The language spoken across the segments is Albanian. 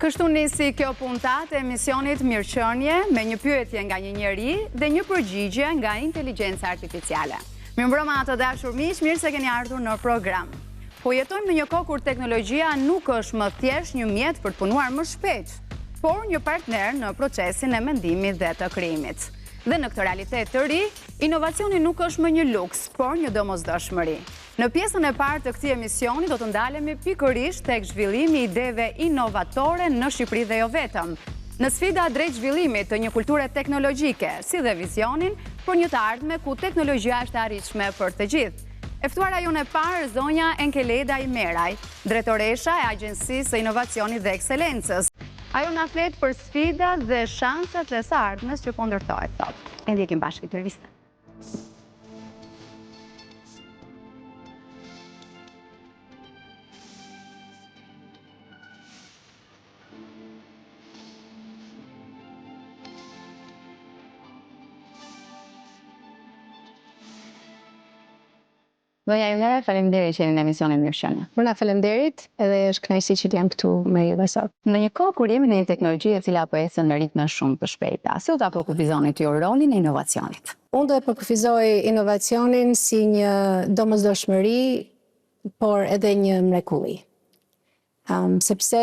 Kështu nisi kjo puntatë e emisionit Mirëqenie me një pyetje nga një njeri dhe një përgjigje nga inteligjenca artificiale. Mirëmbrëma të dashur miq, mirë se keni ardhur në program. Po jetojmë në një kohë kur teknologjia nuk është më thjesht një mjet për të punuar më shpejt, por një partner në procesin e mendimit dhe të krijimit. Dhe në këtë realitet të ri, inovacioni nuk është më një luks, por një domosdoshmëri. Në pjesën e parë të këtij emisioni do të ndalemi pikërisht tek zhvillimi i ideve inovatore në Shqipëri dhe jo vetëm, në sfida drejt zhvillimit të një kulture teknologjike, si dhe vizionin për një të ardhme ku teknologjia është e arritshme për të gjithë. E ftuara jonë e parë, zonja Enkeleda Imeraj, drejtoresha e Agjencisë së Inovacionit dhe Ekselencës. Ajo na flet për sfidat dhe shanset e së ardhmes që po ndërtohet sot. E ndjekim bashkë intervistën. Zonja Imeraj, faleminderit që jeni në emisionin Mirëqenie. Mona, faleminderit, edhe është kënaqësi që të jam këtu me juve sot. Në një kohë kur jemi në një teknologji e cila po ecën me ritme shumë të shpejta, si do ta përkufizonit ju rolin e inovacionit? Unë do e përkufizoj inovacionin si një domosdoshmëri, por edhe një mrekulli. Um, sepse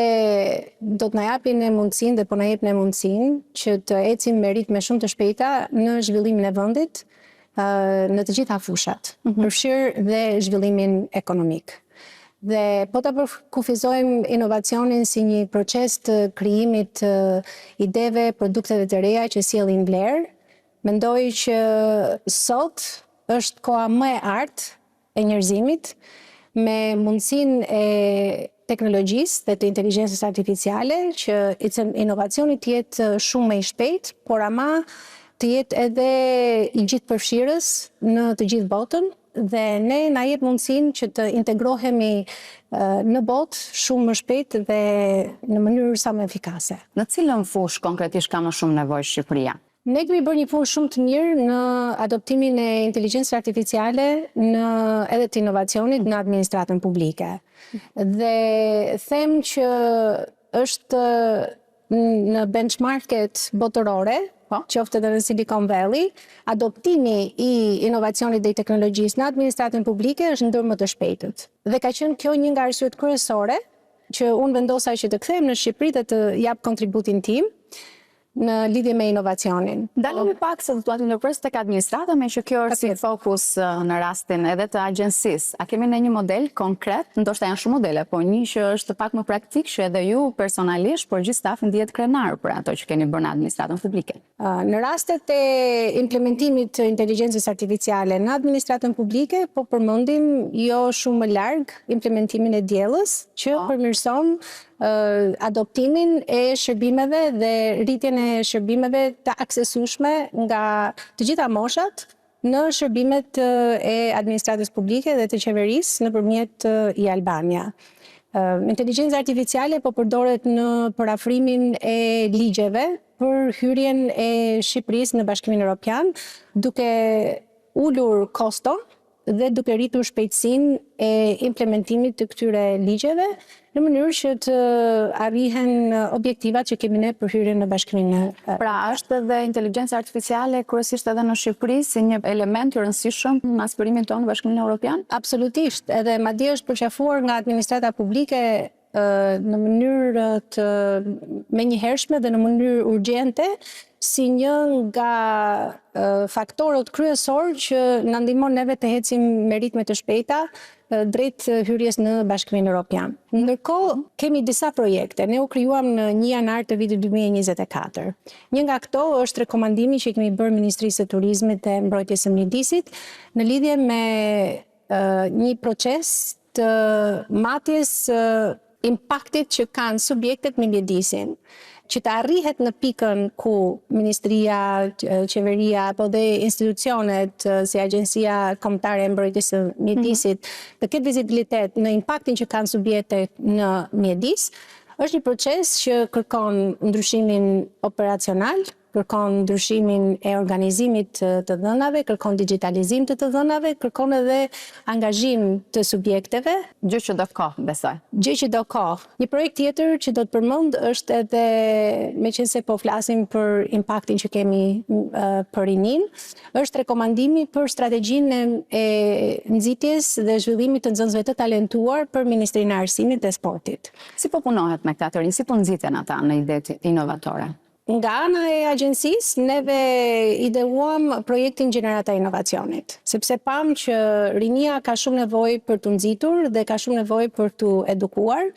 do të na japin ne mundësinë dhe po na jep ne mundësinë që të ecim me ritme shumë të shpejta në zhvillimin e vendit uh, në të gjitha fushat, mm -hmm. përfshirë dhe zhvillimin ekonomik. Dhe po ta përkufizojmë inovacionin si një proces të krijimit të ideve, produkteve të reja që sjellin vlerë, mendoj që sot është koha më e artë e njerëzimit me mundësinë e teknologjisë dhe të inteligjencës artificiale që inovacioni të jetë shumë më i shpejtë, por ama të jetë edhe i gjithëpërfshirës në të gjithë botën dhe ne na jep mundësinë që të integrohemi në botë shumë më shpejt dhe në mënyrë sa më efikase. Në cilën fushë konkretisht ka më shumë nevojë Shqipëria? Ne kemi bërë një punë shumë të mirë në adoptimin e inteligjencës artificiale në edhe të inovacionit në administratën publike. Dhe them që është në benchmarket botërore, po. qoftë edhe në Silicon Valley, adoptimi i inovacionit dhe i teknologjisë në administratën publike është ndër më të shpejtët. Dhe ka qenë kjo një nga arsyet kryesore që unë vendosa që të kthehem në Shqipëri dhe të jap kontributin tim në lidhje me inovacionin. Ndalemi pak se do t'ua ndërpres tek administrata, me që kjo është si fokus në rastin edhe të agjencisë. A kemi ne një model konkret, ndoshta janë shumë modele, po një që është pak më praktik që edhe ju personalisht, por gjithë stafi ndihet krenar për ato që keni bërë në administratën publike. Në rastet e implementimit të inteligjencës artificiale në administratën publike, po përmendim jo shumë më larg implementimin e Diellës, që po. përmirëson adoptimin e shërbimeve dhe rritjen e shërbimeve të aksesueshme nga të gjitha moshat në shërbimet e administratës publike dhe të qeverisë nëpërmjet e-Albania. Inteligjenca artificiale po përdoret në përafrimin e ligjeve për hyrjen e Shqipërisë në Bashkimin Evropian, duke ulur koston dhe duke rritur shpejtësinë e implementimit të këtyre ligjeve në mënyrë që të arrihen objektivat që kemi ne për hyrjen në Bashkimin Evropian. Pra, është edhe inteligjenca artificiale kryesisht edhe në Shqipëri si një element i rëndësishëm në aspirimin tonë në Bashkimin Evropian? Absolutisht, edhe madje është përqafuar nga administrata publike në mënyrë të menjëhershme dhe në mënyrë urgjente si një nga faktorët kryesor që na ndihmon neve të ecim me ritme të shpejta drejt hyrjes në Bashkimin Evropian. Ndërkohë kemi disa projekte. Ne u krijuam në 1 janar të vitit 2024. Një nga këto është rekomandimi që kemi bërë Ministrisë së Turizmit dhe Mbrojtjes së Mjedisit në lidhje me një proces të matjes së impaktit që kanë subjektet me mjedisin, që të arrihet në pikën ku ministria, qeveria apo dhe institucionet si Agjencia Kombëtare e Mbrojtjes së Mjedisit mm -hmm. të ketë vizibilitet në impaktin që kanë subjektet në mjedis, është një proces që kërkon ndryshimin operacional, kërkon ndryshimin e organizimit të të dhënave, kërkon digjitalizim të të dhënave, kërkon edhe angazhim të subjekteve. Gjë që do kohë, besoj. Gjë që do kohë. Një projekt tjetër që do të përmend është edhe, meqenëse po flasim për impaktin që kemi për rininë, është rekomandimi për strategjinë e nxitjes dhe zhvillimit të nxënësve të talentuar për Ministrinë e Arsimit dhe Sportit. Si po punohet me këta të rinj, si po nxiten ata në idetë inovatore? Nga ana e agjencisë, neve ideuam projektin Gjenerata e Inovacionit, sepse pamë që rinia ka shumë nevojë për t'u nxitur dhe ka shumë nevojë për t'u edukuar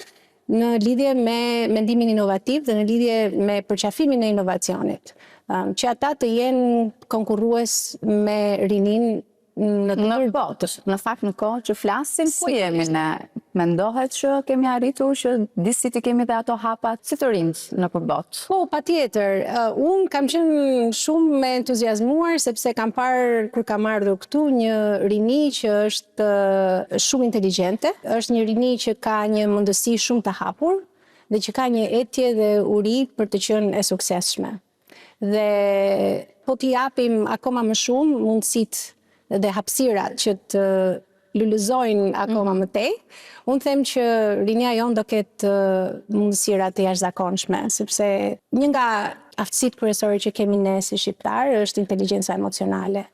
në lidhje me mendimin inovativ dhe në lidhje me përqafimin e inovacionit, që ata të jenë konkurrues me rininë në të tërë botën. Në fakt në kohë që flasim, ku jemi ne? Mendohet që kemi arritur që disi t'i kemi dhe ato hapat si të rinjtë nëpër botë. Po, patjetër. Unë kam qenë shumë e entuziazmuar sepse kam parë kur kam ardhur këtu një rini që është shumë inteligjente, është një rini që ka një mendësi shumë të hapur dhe që ka një etje dhe uri për të qenë e suksesshme. Dhe po t'i japim akoma më shumë mundësitë dhe hapësirat që të lulëzojnë akoma më tej, unë them që rinia jonë do ketë mundësira të jashtëzakonshme, sepse një nga aftësitë kryesore që kemi ne si shqiptarë është inteligjenca emocionale,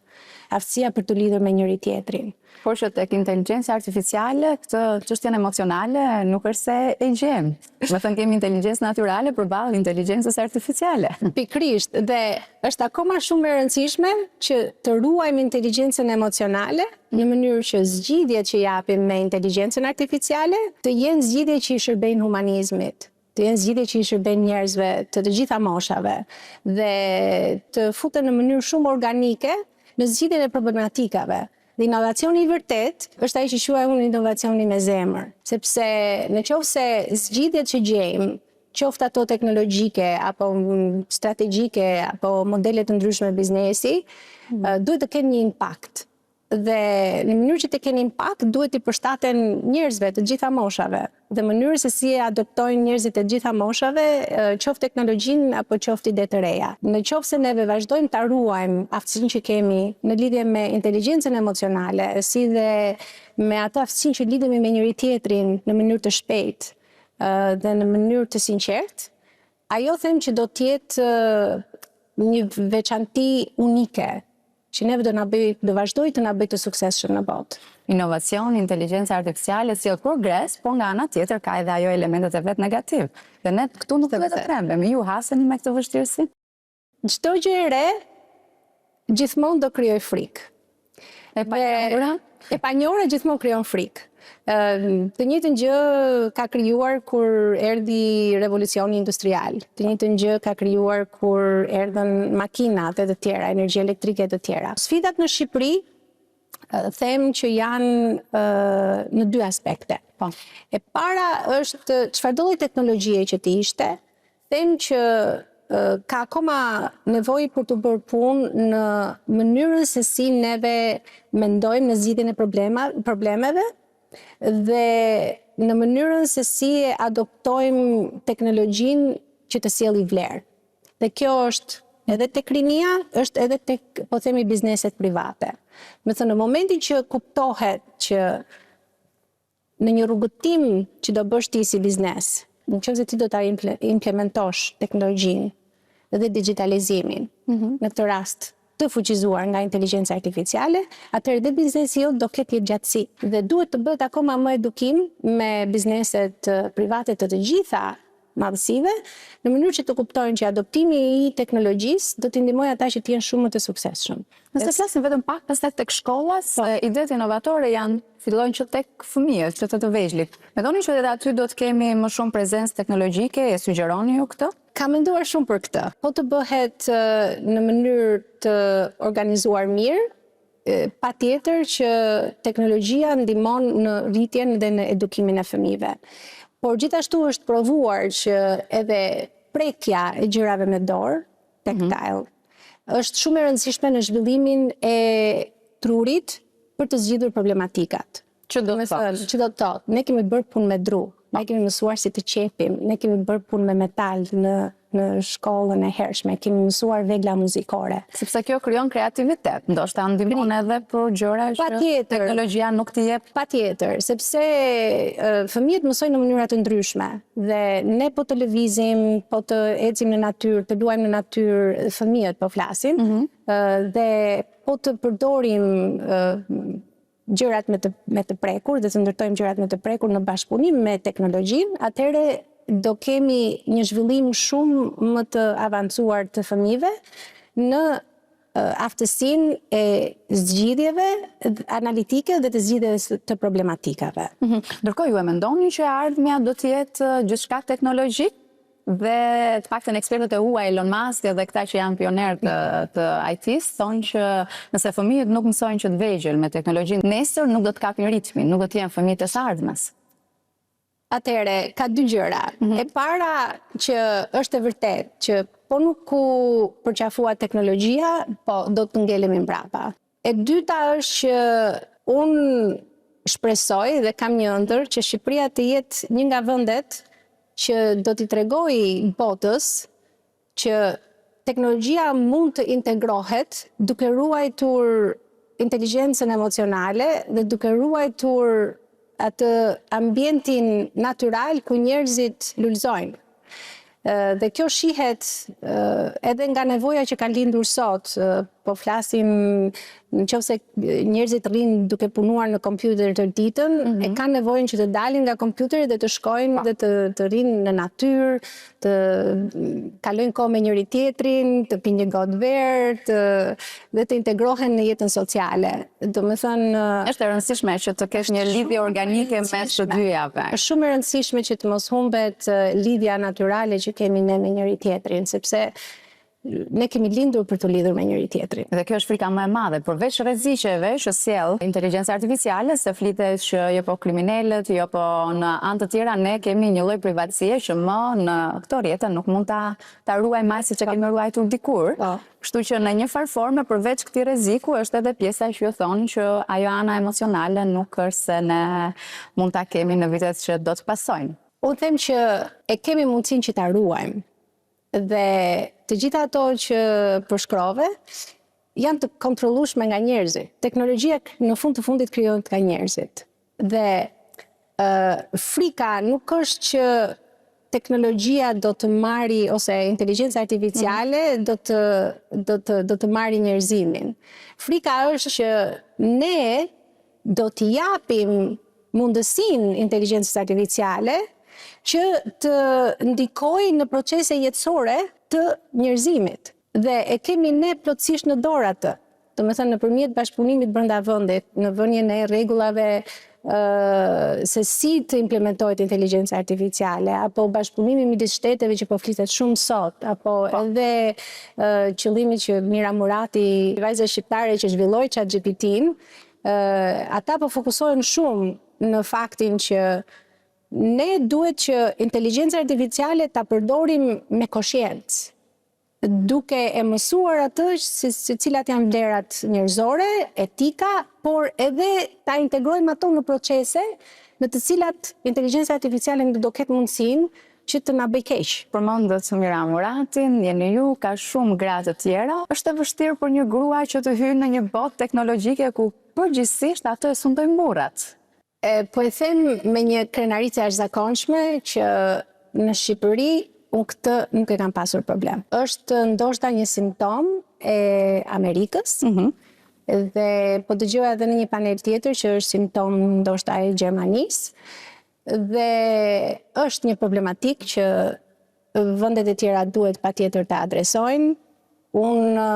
aftësia për t'u lidhur me njëri-tjetrin. Por që tek inteligjenca artificiale, këtë çështjen emocionale nuk është se e gjejmë. Domethënë kemi inteligjencë natyrale përballë inteligjencës artificiale. Pikërisht, dhe është akoma shumë e rëndësishme që të ruajmë inteligjencën emocionale në mënyrë që zgjidhjet që japim me inteligjencën artificiale të jenë zgjidhje që i shërbejnë humanizmit, të jenë zgjidhje që i shërbejnë njerëzve të të gjitha moshave dhe të futen në mënyrë shumë organike në zgjidhjen e problematikave. Dhe inovacioni i vërtetë është ai që quaj unë inovacioni me zemër, sepse në qoftë se zgjidhjet që gjejmë, qoftë ato teknologjike apo strategjike apo modele të ndryshme biznesi, duhet të kenë një impakt. Dhe në mënyrë që të kenë impakt, duhet t'i përshtaten njerëzve të gjitha moshave. Dhe mënyrën se si e adoptojnë njerëzit e të gjitha moshave, qoftë teknologjinë apo qoftë ide të reja. Në qoftë se neve vazhdojmë ta ruajmë aftësinë që kemi në lidhje me inteligjencën emocionale, si dhe me atë aftësinë që lidhemi me njëri-tjetrin në mënyrë të shpejtë dhe në mënyrë të sinqertë, ajo them që do të jetë një veçanti unike që neve do na bëjë, do vazhdojë të na bëjë të suksesshëm në botë. Inovacioni, inteligjenca artificiale sjell progres, por nga ana tjetër ka edhe ajo elementet e vet negativ. Dhe ne këtu nuk duhet të trembemi. Ju haseni me këtë vështirësi? Çdo gjë e re gjithmonë do krijojë frikë. E panjohura? E panjohura gjithmonë krijon frikë. Të njëjtën gjë ka krijuar kur erdhi revolucioni industrial. Të njëjtën gjë ka krijuar kur erdhën makinat e të tjera, energjia elektrike e të tjera. Sfidat në Shqipëri them që janë në dy aspekte. Po. E para është çfarëdo lloj teknologjie që të ishte, Them që ka akoma nevojë për të bërë punë në mënyrën se si neve mendojmë në zgjidhjen e problema, problemeve dhe në mënyrën se si e adoptojmë teknologjinë që të sjelli vlerë. Dhe kjo është edhe tek rinia, është edhe tek, po themi, bizneset private. Domethënë, në momentin që kuptohet që Në një rrugëtim që do bësh ti si biznes, në qoftë se ti do ta implementosh teknologjinë dhe digjitalizimin, në këtë rast të fuqizuar nga inteligjenca artificiale, atëherë dhe biznesi jot do ketë jetëgjatësi. Dhe duhet të bëhet akoma më edukim me bizneset private të të gjitha madhësive, në mënyrë që të kuptojnë që adoptimi i teknologjisë do t'i ndihmojë ata që të jenë shumë më të suksesshëm. Nëse flasim vetëm pak pastaj tek shkolla, se idetë inovatore janë fillojnë që tek fëmijët, që te të vegjlit. Mendoni që edhe aty do të kemi më shumë prezencë teknologjike, e sugjeroni ju këtë? Kam menduar shumë për këtë. Po të bëhet në mënyrë të organizuar mirë, Patjetër që teknologjia ndihmon në rritjen dhe në edukimin e fëmijëve. Por gjithashtu është provuar që edhe prekja e gjërave me dorë, tactile, është shumë e rëndësishme në zhvillimin e trurit për të zgjidhur problematikat. Që do të thotë? Që do të thotë, ne kemi bërë punë me dru, ne kemi mësuar si të qepim, ne kemi bërë punë me metal në në shkollën e hershme, kemi mësuar vegla muzikore. Sepse kjo krijon kreativitet, ndoshta ndihmon edhe për gjëra që teknologjia nuk t'i jep. Patjetër, sepse fëmijët mësojnë në mënyra të ndryshme dhe ne po të lëvizim, po të ecim në natyrë, të luajmë në natyrë, fëmijët po flasim, mhm. dhe po të përdorim gjërat me të me të prekur dhe të ndërtojmë gjërat me të prekur në bashkëpunim me teknologjinë, atëherë do kemi një zhvillim shumë më të avancuar të fëmijëve në aftësinë e zgjidhjeve analitike dhe të zgjidhjeve të problematikave. Mhm. Ndërkohë ju e mendoni që e ardhmja do të jetë gjithçka teknologjik? Dhe të paktën ekspertët e huaj, Elon Musk dhe këta që janë pionerë të, të IT-së, thonë që nëse fëmijët nuk mësojnë që të vegjël me teknologjinë, nesër nuk do të kapin ritmin, nuk do të jenë fëmijët e së ardhmes. Atëherë, ka dy gjëra. Mm -hmm. E para që është e vërtetë që po nuk u përqafua teknologjia, po do të ngelemi mbrapa. E dyta është që unë shpresoj dhe kam një ëndërr që Shqipëria të jetë një nga vendet që do t'i tregojë botës që teknologjia mund të integrohet duke ruajtur inteligjencën emocionale dhe duke ruajtur atë ambientin natyral ku njerëzit lulëzojnë. Dhe kjo shihet edhe nga nevoja që ka lindur sot. Po flasim në qoftë se njerëzit rrinë duke punuar në kompjuter tërë ditën, mm -hmm. e mhm. kanë nevojën që të dalin nga kompjuteri dhe të shkojnë dhe të, të rrinë në natyrë, të kalojnë kohë me njëri tjetrin, të pinë një gotë verë, të dhe të integrohen në jetën sociale. Domethënë është e rëndësishme që të kesh një lidhje organike mes të dyjave. Është shumë e rëndësishme që të mos humbet lidhja natyrale që kemi ne me njëri tjetrin, sepse ne kemi lindur për t'u lidhur me njëri tjetrin. Dhe kjo është frika më e madhe, përveç rreziqeve që sjell inteligjenca artificiale, se flitet që jo po kriminelët, jo po në anë të tjera ne kemi një lloj privatësie që më në këto rrjete nuk mund ta ta ruajmë aq siç e kemi ruajtur dikur. Po. Kështu që në një farë forme përveç këtij rreziku është edhe pjesa që ju thoni që ajo ana emocionale nuk është se ne mund ta kemi në vitet që do të pasojnë. Unë them që e kemi mundësinë që ta ruajmë dhe të gjitha ato që përshkrove janë të kontrollueshme nga njerëzit. Teknologjia në fund të fundit krijohet nga njerëzit. Dhe frika nuk është që teknologjia do të marri ose inteligjenca artificiale mm. do të do të do të marri njerëzimin. Frika është që ne do t'i japim mundësinë inteligjencës artificiale që të ndikojë në procese jetësore të njerëzimit. Dhe e kemi ne plotësisht në dorë atë. Domethënë nëpërmjet bashkëpunimit brenda vendit, në vënien e rregullave se si të implementohet inteligjenca artificiale, apo bashkëpunimi midis shteteve që po flitet shumë sot, apo po. edhe qëllimi që Mira Murati, vajza shqiptare që zhvilloi ChatGPT-n, ata po fokusohen shumë në faktin që ne duhet që inteligjencën artificiale ta përdorim me koshiencë duke e mësuar atë se, se cilat janë vlerat njerëzore, etika, por edhe ta integrojmë ato në procese në të cilat inteligjenca artificiale nuk do ketë mundësinë që të na bëjë keq. Përmendët Mira Muratin, jeni ju, ka shumë gra të tjera. Është e vështirë për një grua që të hyjë në një botë teknologjike ku përgjithësisht atë e sundojnë burrat. Po e them me një krenari të jashtëzakonshme që në Shqipëri unë këtë nuk e kam pasur problem. Është ndoshta një simptomë e Amerikës. Mm -hmm. Dhe po dëgjoja edhe në një panel tjetër që është simptomë ndoshta e Gjermanisë. Dhe është një problematikë që vendet e tjera duhet patjetër ta adresojnë. Unë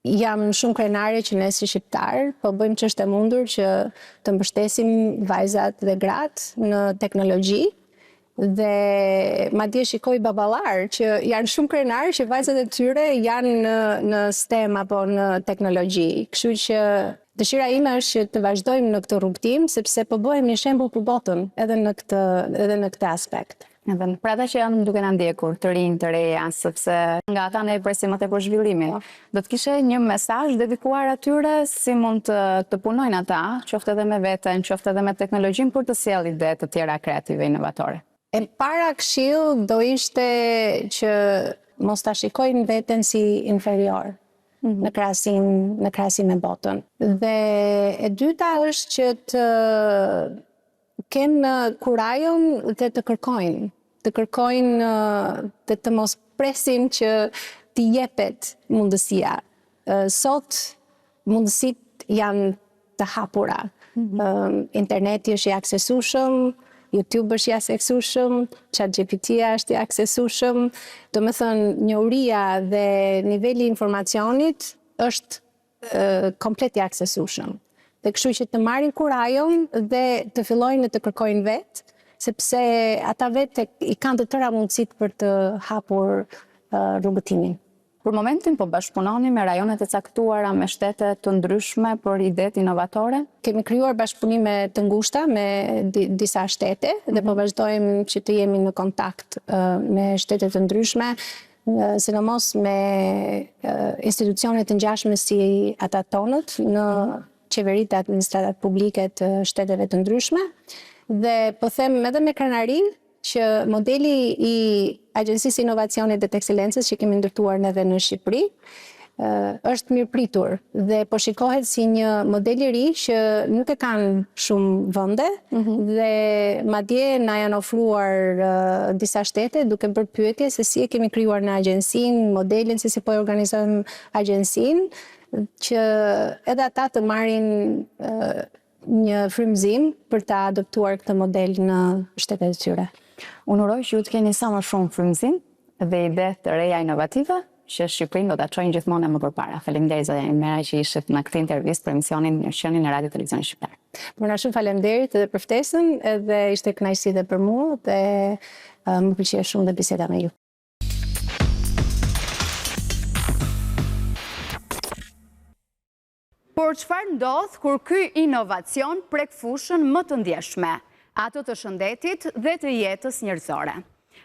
Jam shumë krenare që ne si shqiptarë po bëjmë ç'është e mundur që të mbështesim vajzat dhe gratë në teknologji dhe madje shikoj baballarë që janë shumë krenarë që vajzat e tyre janë në në STEM apo në teknologji. Kështu që dëshira ime është që të vazhdojmë në këtë rrugëtim sepse po bëhemi një shembull për botën edhe në këtë edhe në këtë aspekt. Edhe për ata që janë duke na ndjekur, të rinj, të reja, sepse nga ata ne presim më tepër zhvillimin. Po. Do të kishe një mesazh dedikuar atyre si mund të të punojnë ata, qoftë edhe me veten, qoftë edhe me teknologjinë për të sjellë ide të tjera kreative inovatore. E para këshillë do ishte që mos ta shikojnë veten si inferior në krahasim në krahasim me botën. Dhe e dyta është që të kenë kurajon dhe të kërkojnë, të kërkojnë dhe të mos presin që t'i jepet mundësia. Sot mundësitë janë të hapura. Interneti është i aksesueshëm, YouTube është i aksesueshëm, ChatGPT-ja është i aksesueshëm. Domethënë, njohuria dhe niveli i informacionit është komplet i aksesueshëm. Dhe kështu që të marrin kurajon dhe të fillojnë të kërkojnë vetë, sepse ata vetë i kanë të tëra mundësitë për të hapur rrugëtimin. Për momentin po bashkëpunoni me rajonet e caktuara, me shtete të ndryshme për idetë inovatore? Kemi krijuar bashkëpunime të ngushta me disa shtete dhe po vazhdojmë që të jemi në kontakt me shtete të ndryshme, sidomos me institucione të ngjashme si ata tonët në qeveritë dhe administratat publike të shteteve të ndryshme. Dhe po them edhe me krenari që modeli i Agjencisë së Inovacionit dhe të Ekselencës që kemi ndërtuar neve në Shqipëri është mirëpritur dhe po shikohet si një model i ri që nuk e kanë shumë vende dhe madje na janë ofruar disa shtete duke bërë pyetje se si e kemi krijuar ne agjencinë, modelin se si po e organizojmë agjencinë, që edhe ata të marrin një frymëzim për ta adoptuar këtë model në shtetet e tyre. Unë uroj që ju të keni sa më shumë frymëzim dhe ide të reja inovative që Shqipërinë do ta çojnë gjithmonë e më përpara. Faleminderit zonja Imeraj që ishit në këtë intervistë për emisionin Mirëqenie në Radio Televizionin Shqiptar. Bruna shumë faleminderit edhe për ftesën, edhe ishte kënaqësi dhe për mua dhe më pëlqeu shumë dhe biseda me ju. Por çfarë ndodh kur ky inovacion prek fushën më të ndjeshme, atë të shëndetit dhe të jetës njerëzore?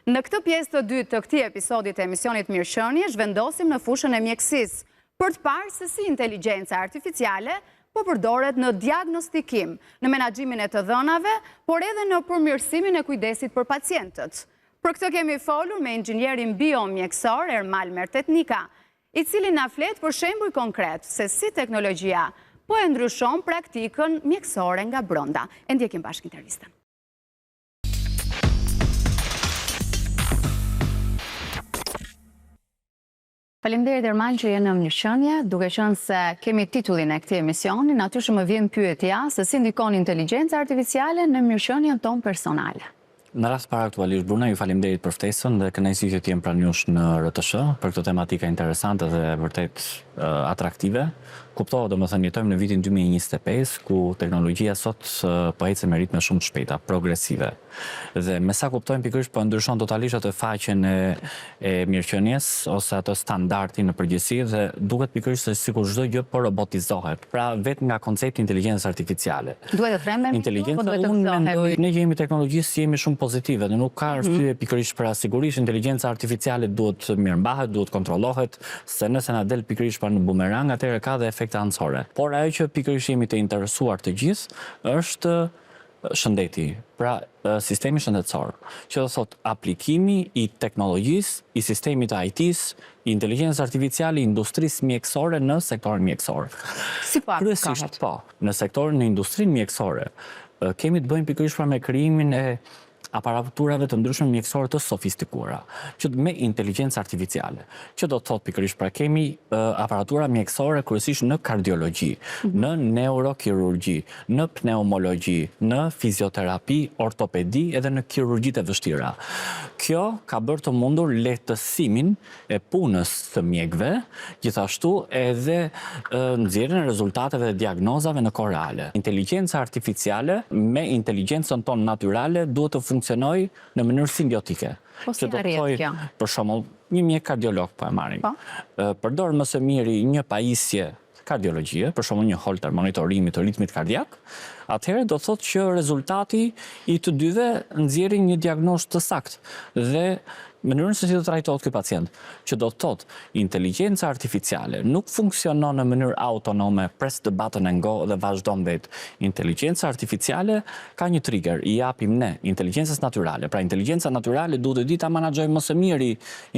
Në këtë pjesë të dytë të këtij episodi të emisionit Mirëqenie zhvendosim në fushën e mjekësisë, për të parë se si inteligjenca artificiale po përdoret në diagnostikim, në menaxhimin e të dhënave, por edhe në përmirësimin e kujdesit për pacientët. Për këtë kemi folur me inxhinierin biomjekësor Ermal Mertetnika, i cili na flet për shembuj konkretë se si teknologjia po e ndryshon praktikën mjekësore nga brenda. E ndjekim bashkë intervistën. Faleminderit Ermal që je në Mirëqenie, duke qenë se kemi titullin e këtij emisioni, natyrshëm më vjen pyetja se si ndikon inteligjenca artificiale në mirëqenien tonë personale. Në radhë të parë aktualisht Bruna, ju faleminderit për ftesën dhe kënaqësi që të jem pranë jush në RTSH për këto tematika interesante dhe vërtet atraktive. Kuptohet, domethënë jetojmë në vitin 2025 ku teknologjia sot po ecën me ritme shumë të shpejta, progresive. Dhe me sa kuptojmë pikërisht po e ndryshon totalisht atë faqen e e mirëqenies ose atë standardin në përgjithësi dhe duket pikërisht se sikur çdo gjë po robotizohet. Pra vetë nga koncepti i inteligjencës artificiale. Duhet të trembemi këtu apo duhet të gëzohemi? Unë mendoj, ne që jemi teknologjistë jemi shumë pozitive dhe nuk ka arsye pikërisht pra sigurisht inteligjenca artificiale duhet të mirëmbahet, duhet të kontrollohet, se nëse na del pikërisht pra në bumerang atëherë ka dhe efekte anësore. Por ajo që pikërisht jemi të interesuar të gjithë është shëndeti, pra sistemi shëndetësor, që do të thotë aplikimi i teknologjisë, i sistemit të IT-së, i inteligjencës artificiale, i industrisë mjekësore në sektorin mjekësor. Si po aplikohet? Kryesisht po, në sektorin, në industrinë mjekësore, kemi të bëjmë pikërisht pra me krijimin e aparaturave të ndryshme mjekësore të sofistikuara, që me inteligjencë artificiale, që do të thotë pikërisht pra kemi aparatura mjekësore kryesisht në kardiologji, në neurokirurgji, në pneumologji, në fizioterapi, ortopedi edhe në kirurgjitë e vështira. Kjo ka bërë të mundur lehtësimin e punës së mjekëve, gjithashtu edhe nxjerrjen e rezultateve dhe diagnozave në kohë reale. Inteligjenca artificiale me inteligjencën tonë natyrale duhet të funksionojë në mënyrë simbiotike. Po si arrihet kjo? Për shembull, një mjek kardiolog po e marrim. Po. Përdor më së miri një pajisje kardiologjie, për shembull një holter monitorimi të ritmit kardiak, atëherë do të thotë që rezultati i të dyve nxjerrin një diagnozë të saktë dhe Mënyrën se si do trajtohet ky pacient, që do të thotë inteligjenca artificiale nuk funksionon në mënyrë autonome, press the button and go dhe vazhdon vetë. Inteligjenca artificiale ka një trigger, i japim ne inteligjencës natyrale. Pra inteligjenca natyrale duhet të di ta menaxhojë më së miri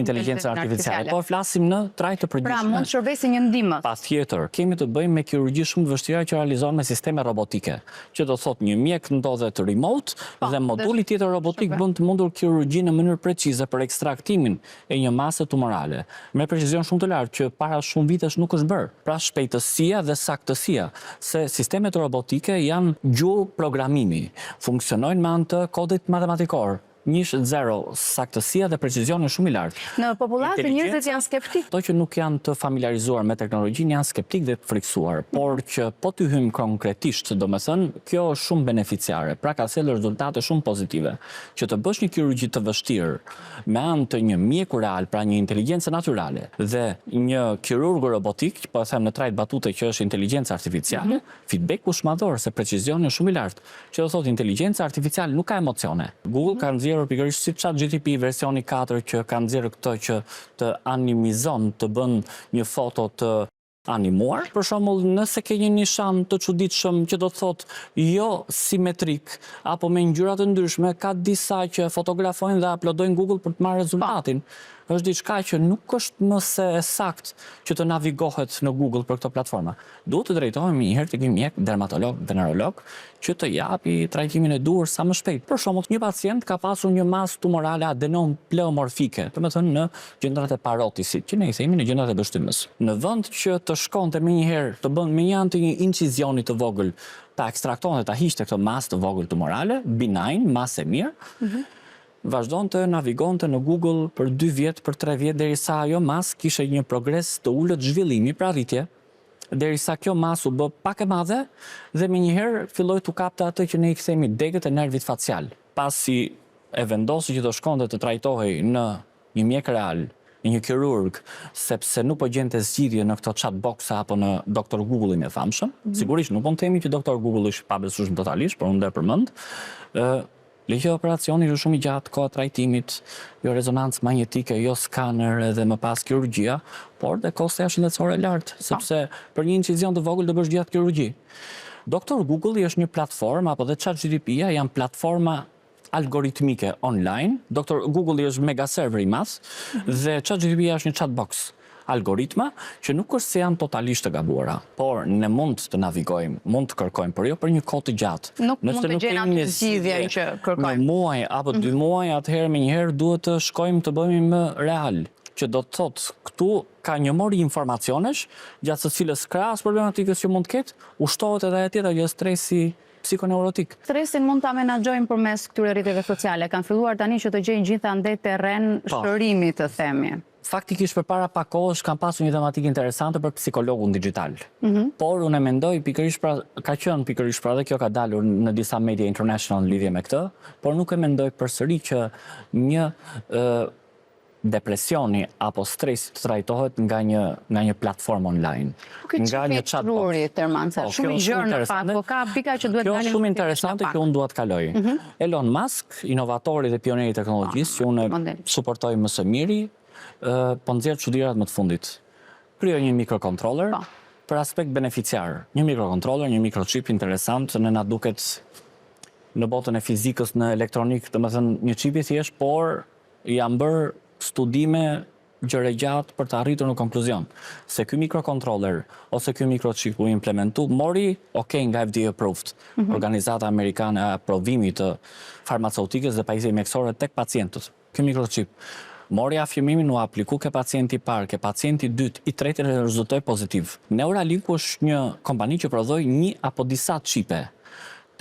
inteligjencën artificiale. Po flasim në trajtë të përgjithshme. Pra mund të shërbejë si një ndihmës. Patjetër, kemi të bëjmë me kirurgji shumë të vështira që realizohen me sisteme robotike. Që do të thotë një mjek ndodhet remote po, dhe moduli tjetër robotik bën të mundur kirurgjinë në mënyrë precize për ekstraktimin e një mase tumorale, me precizion shumë të lartë që para shumë vitesh nuk është bërë. Pra shpejtësia dhe saktësia, se sistemet robotike janë gjuhë programimi, funksionojnë me anë të kodit matematikor. Njësh zero, saktësia dhe precizioni është shumë i lartë. Në popullatë njerëzit janë skeptikë. Ato që nuk janë të familjarizuar me teknologjinë janë skeptikë dhe të frikësuar, por që po t'i hyjmë konkretisht, domethënë, kjo është shumë beneficiare, pra ka sjellë rezultate shumë pozitive. Që të bësh një kirurgji të vështirë me anë të një mjeku real, pra një inteligjence natyrale dhe një kirurgu robotik, po e them në trajtë batute që është inteligjenca artificiale, feedback-u është madhor, se precizioni është shumë i lartë. Që do thotë inteligjenca artificiale nuk ka emocione. Google ka nxjerrur pikërisht si ChatGPT versioni 4 që ka nxjerrë këtë që të animizon, të bën një foto të animuar. Për shembull, nëse ke një nishan të çuditshëm që do të thotë jo simetrik apo me ngjyra të ndryshme, ka disa që fotografojnë dhe uploadojnë Google për të marrë rezultatin. Është diçka që nuk është më se e saktë që të navigohet në Google për këto platforma. Duhet të drejtohemi një herë tek një mjek dermatolog, venerolog, që të japi trajtimin e duhur sa më shpejt. Për shembull, një pacient ka pasur një masë tumorale adenom pleomorfike, domethënë në gjëndrat e parotisit, që ne i themi në gjëndrat e pështymës. Në vend që të shkonte menjëherë të bën me një anë të një incizioni të vogël, ta ekstraktonte, ta hiqte këtë masë të vogël tumorale, benign, masë e mirë, Vazhdonte navigonte në Google për dy vjet, për tre vjet derisa ajo masë kishte një progres të ulët zhvillimi, pra rritje, derisa kjo masë u bë pak e madhe dhe menjëherë filloi t'u kapte atë që ne i themi degët e nervit facial. Pasi e vendosi që do shkonte të trajtohej në një mjek real, në një kirurg, sepse nuk po gjente zgjidhje në këto chatbox-a apo në Doktor Google-in e famshëm. Sigurisht nuk mund të themi që Doktor Google është i pabesueshëm totalisht, por unë do e përmend. Ë Le që operacioni është shumë i gjatë, koha trajtimit, jo rezonancë magnetike, jo skaner edhe më pas kirurgjia, por dhe kostoja shëndetësore e lartë, po. sepse për një incizion të vogël do bësh gjatë kirurgji. Doktor Google është një platformë apo dhe ChatGPT-ja janë platforma algoritmike online. Doktor Google është mega server i madh dhe ChatGPT është një chatbox algoritma që nuk është se janë totalisht të gabuara, por ne mund të navigojmë, mund të kërkojmë, por jo për një kohë të gjatë. Nuk mund të gjejmë atë zgjidhje që kërkojmë. Një muaj apo dy mhm. muaj, atëherë menjëherë duhet të shkojmë të bëhemi më real, që do të thotë këtu ka një mori informacionesh, gjatë së cilës krahas problematikës që mund të ketë, u shtohet edhe ajo tjetra që është stresi psikoneurotik. Stresin mund ta menaxhojmë përmes këtyre rrjeteve sociale. Kanë filluar tani që të gjejnë gjithandej terren po. shërimi, të themi. Faktikisht përpara pak kohësh kam pasur një tematikë interesante për psikologun dixhital. Por unë e mendoj pikërisht pra ka qenë pikërisht pra dhe kjo ka dalur në disa media international në lidhje me këtë, por nuk e mendoj përsëri që një ë depresioni apo stresi të trajtohet nga një nga një platformë online, Po ky nga një chatbot. Truri, Terman, sa po, shumë i gjerë në fakt, po ka pika që duhet Kjo është shumë interesante që unë dua të kaloj. Mhm. Elon Musk, inovatori dhe pioneri i teknologjisë, që unë e suportoj më së miri, po nxjerr çudirat më të fundit. Krijoi një mikrokontroller po. për aspekt beneficiar. Një mikrokontroller, një mikrochip interesant, ne na duket në botën e fizikës, në elektronikë, domethënë një çip i thjeshtë, por janë bërë studime gjerë e gjatë për të arritur në konkluzion se ky mikrokontroller ose ky mikrochip u implementu, mori ok nga FDA approved, mm -hmm. organizata amerikane e aprovimit të farmaceutikës dhe pajisjeve mjekësore tek pacientët. Ky mikrochip mori afirmimin u apliku ke pacienti i parë, ke pacienti i dytë, i treti dhe rezultoi pozitiv. Neuralinku është një kompani që prodhoi një apo disa çipe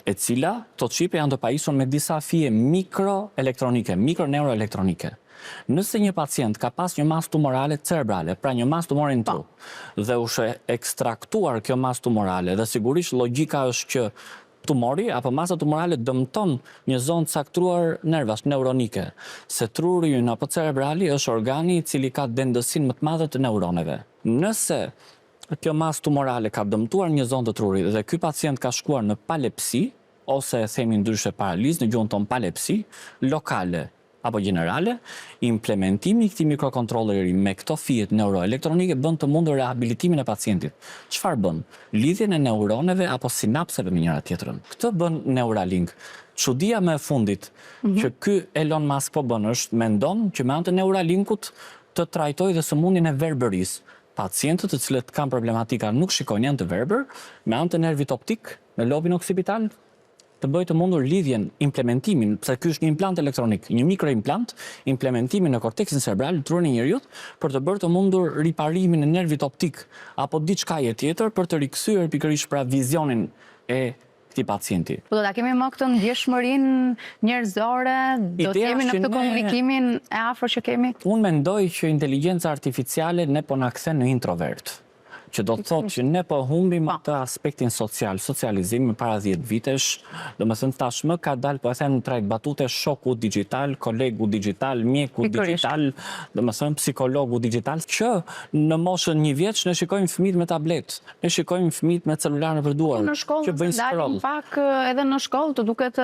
e cila këto çipe janë të pajisur me disa fije mikroelektronike, mikroneuroelektronike. Nëse një pacient ka pas një masë tumorale cerebrale, pra një masë tumori në tru, dhe u është ekstraktuar kjo masë tumorale dhe sigurisht logjika është që tumori apo masa tumorale dëmton një zonë të caktuar nervash, neuronike, se truri ynë apo cerebrali është organi i cili ka dendësinë më të madhe të neuroneve. Nëse kjo masë tumorale ka dëmtuar një zonë të trurit dhe ky pacient ka shkuar në palepsi, ose e themi ndryshe paralizë, në gjuhën tonë palepsi, lokale. apo gjenerale, implementimi i këtij mikrokontrolleri me këto fijet neuroelektronike bën të mundur rehabilitimin e pacientit. Çfarë bën? Lidhjen e neuroneve apo sinapseve me njëra tjetrën. Këtë bën Neuralink. Çudia më e fundit që ky Elon Musk po bën është mendon që me anë të Neuralinkut të trajtojë dhe sëmundjen e verbërisë. Pacientët të cilët kanë problematika nuk shikojnë janë të verbër, me anë të nervit optik në lobin oksipital të bëjë të mundur lidhjen, implementimin, pse ky është një implant elektronik, një mikroimplant, implementimin në korteksin cerebral, në trurin e njeriut, për të bërë të mundur riparimin e nervit optik apo diçkaje tjetër për të rikthyer pikërisht pra vizionin e këtij pacienti. Po do ta kemi më këtë ndjeshmërinë njerëzore, do të jemi në këtë komunikimin e afërt që kemi? Unë mendoj që inteligjenca artificiale ne po na kthen në introvert. Që do të thotë që ne po humbim po. atë aspektin social, socializim para 10 vitesh, domethënë tashmë ka dalë, po e them në trajtë batute, shoku dixhital, kolegu dixhital, mjeku dixhital, domethënë psikologu dixhital, që në moshën një vjeç ne shikojmë fëmijët me tablet, ne shikojmë fëmijët me celular nëpër duar, në shkollë, që bëjnë scroll. Pak edhe në shkollë të duket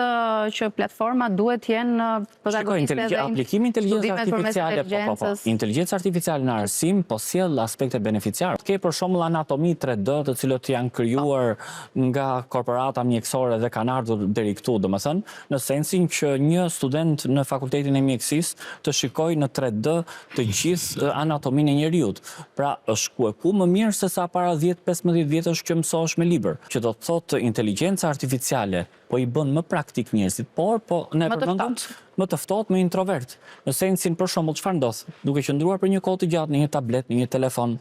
që platforma duhet të jenë Shiko, aplikimi i inteligjencës artificiale, po, po, po, inteligjenca artificiale në arsim po sjell aspekte beneficiare. Ke për shembull anatomi 3D të cilët janë krijuar nga korporata mjekësore dhe kanë ardhur deri këtu, domethënë, në sensin që një student në fakultetin e mjekësisë të shikojë në 3D të gjithë anatominë e njeriut. Pra, është ku e ku më mirë se sa para 10-15 vjetësh që mësohesh me libër, që do të thotë inteligjenca artificiale po i bën më praktik njerëzit, por po ne përmendëm më të ftohtë, më introvert. Në sensin për shembull çfarë ndodh? Duke qëndruar për një kohë të gjatë në një tablet, në një telefon,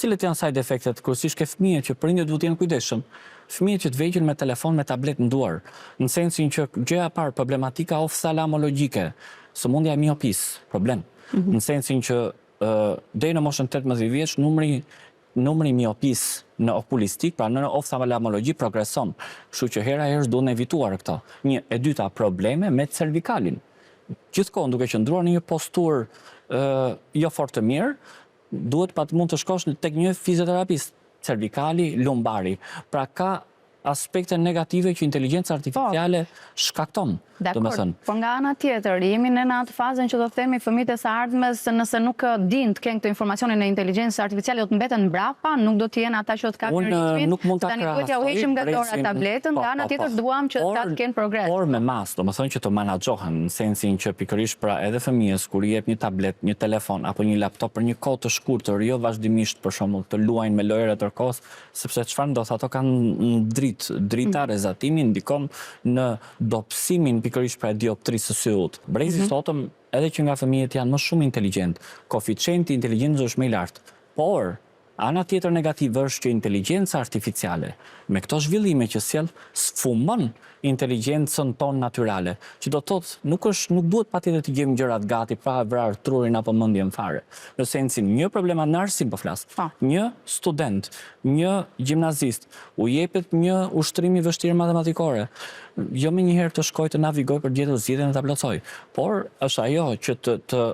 cilët janë side effectet, kryesisht ke fëmijët që prindërit duhet të jenë kujdesshëm. Fëmijët që të vegjël me telefon, me tablet në duar, në sensin që gjëja e parë problematika oftalmologjike, sëmundja e miopisë, problem. Mm -hmm. Në sensin që deri në moshën 18 vjeç numri Numri i miopisë në okulistikë, pra në oftalmologji progreson, kështu që hera herës duhen evituar këto. Një, e dyta, probleme me cervikalin. Gjithë kohën duke qëndruar në një posturë jo fort të mirë, duhet pat mund të shkosh tek një fizioterapist, cervikali, lumbari. Pra ka aspekte negative që inteligjenca artificiale shkakton, domethënë. Por nga ana tjetër, jemi ne në atë fazën që do të themi fëmijët e së ardhmes nëse nuk dinë të kenë këtë informacionin e inteligjencës artificiale do të mbeten mbrapa, nuk do të jenë ata që do të kapin ritmin. Unë nuk mund ta krahasoj. Tani duhet t'ua heqim nga dora tabletën, nga ana tjetër duam që ata të kenë progres. Por me masë, domethënë që të manaxhohen, në sensin që pikërisht pra edhe fëmijës kur i jep një tablet, një telefon apo një laptop për një kohë të shkurtër, jo vazhdimisht për shembull të luajnë me lojëra tërë kohës, Sepse çfarë ndodh, ato kanë dritë, drita, mm. rrezatimi ndikon në dobësimin pikërisht pra dioptrisë së syut. Brezi i mm -hmm. sotëm, edhe që nga fëmijët janë më shumë inteligjent, koeficienti i inteligjencës është më i lartë. Por, ana tjetër negative është që inteligjenca artificiale, me këto zhvillime që sjell, sfumon inteligjencën tonë natyrale, që do të thotë nuk është nuk duhet patjetër të gjejmë gjërat gati pa e vrarë trurin apo mendjen fare. Në sensin një problem në arsim po flas. Po. Një student, një gjimnazist, u jepet një ushtrim i vështirë matematikore, jo menjëherë të shkojë të navigojë për të gjetur zgjidhjen dhe ta plotësojë, por është ajo që të të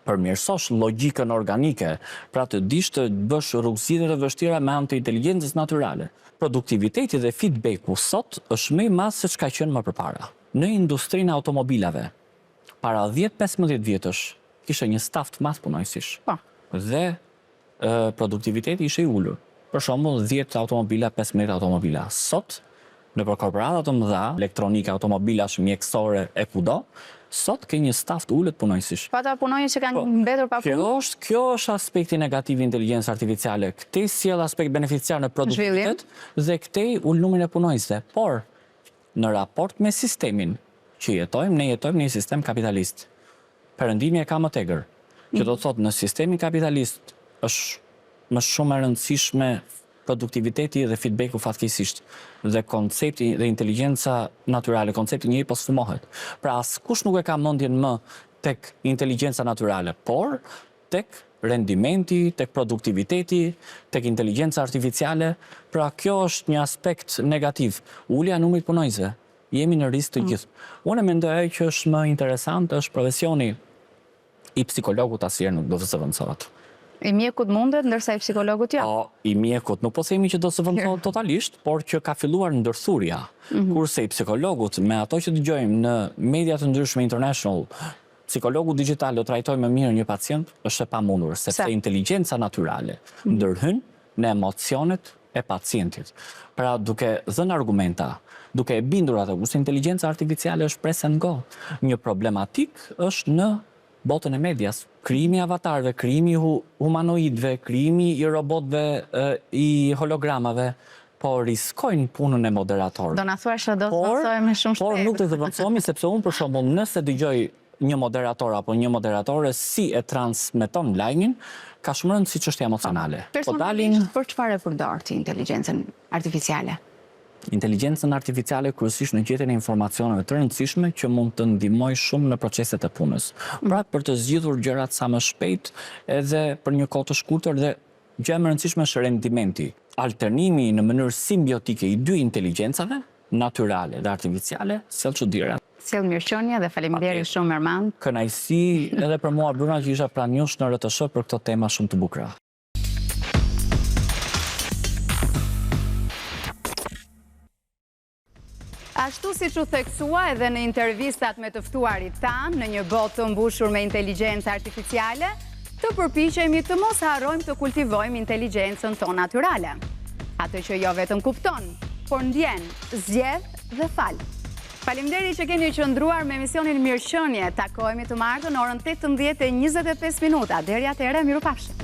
përmirësosh logjikën organike, pra të dish të bësh rrugëzgjidhje të vështira me anë të inteligjencës natyrale. Produktiviteti dhe feedback-u sot është më i madh se ç'ka qenë më përpara. Në industrinë e automobilave, para 10-15 vjetësh kishte një staf të madh punonjësish. Po. Dhe produktiviteti ishte i ulur. Për shembull, 10 automobila, 15 automobila. Sot, nëpër korporata të mëdha, elektronike, automobilash, mjekësore e kudo, sot ke një staf të ulët punonjësish. Po ata punonjës që kanë po, mbetur pa punë? Kjo është, kjo është aspekti negativ i inteligjencës artificiale. Këtej sjell aspekt beneficiar në produktivitet dhe këtej ul numrin e punonjësve. Por, në raport me sistemin që jetojmë, ne jetojmë në një sistem kapitalist. Perëndimi e ka më të egër. Që do të thotë në sistemin kapitalist është më shumë e rëndësishme produktiviteti dhe feedbacku fatkeqësisht dhe koncepti dhe inteligjenca natyrale, koncepti njeri po sfumohet. Pra askush nuk e ka mendjen më tek inteligjenca natyrale, por tek rendimenti, tek produktiviteti, tek inteligjenca artificiale. Pra kjo është një aspekt negativ, ulja e numrit të punonjësve. Jemi në risk të mm. gjithë. Unë mendoj ajo që është më interesant është profesioni i psikologut asnjëherë nuk do të zëvendësohet. I mjekut mundet, ndërsa i psikologut jo. Po, i mjekut nuk po themi që do të zëvendësohet totalisht, por që ka filluar ndërthurja. Mhm. Kurse i psikologut, me ato që dëgjojmë në media të ndryshme international, psikologu digital do trajtojë më mirë një pacient, është e pamundur, sepse inteligjenca natyrale mhm. ndërhyn në emocionet e pacientit. Pra duke dhënë argumenta, duke e bindur atë, kurse inteligjenca artificiale është press and go. Një problematikë është në botën e medias. Krijimi i avatarëve, krijimi i humanoidëve, krijimi i robotëve, i hologramave, po riskojnë punën e moderatorëve. Do na thuash se do të zëvendësohemi shumë shpejt. Por nuk do të zëvendësohemi sepse unë për shembull nëse dëgjoj një moderator apo një moderatore si e transmeton lajmin, ka shumë rëndësi çështja emocionale. Po dalin Personalisht për çfarë e përdor ti inteligjencën artificiale? Inteligjencën artificiale kryesisht në gjetjen e informacioneve të rëndësishme që mund të ndihmojë shumë në proceset e punës. Pra për të zgjidhur gjërat sa më shpejt edhe për një kohë të shkurtër dhe gjëja më e rëndësishme është rendimenti. Alternimi në mënyrë simbiotike i dy inteligjencave, natyrale dhe artificiale, sjell çudira. Sjell mirëqenie dhe faleminderit shumë Ermand. Kënaqësi edhe për mua Bruna që isha pranë jush në RTSH për këto tema shumë të bukura. Ashtu siç u theksua edhe në intervistat me të ftuarit tanë në një botë të mbushur me inteligjencë artificiale, të përpiqemi të mos harrojmë të kultivojmë inteligjencën tonë natyrale. Atë që jo vetëm kupton, por ndjen, zgjedh dhe fal. Faleminderit që keni qëndruar me emisionin Mirëqenie. Takohemi të martën në orën 18:25 minuta. Deri atëherë, mirupafshim.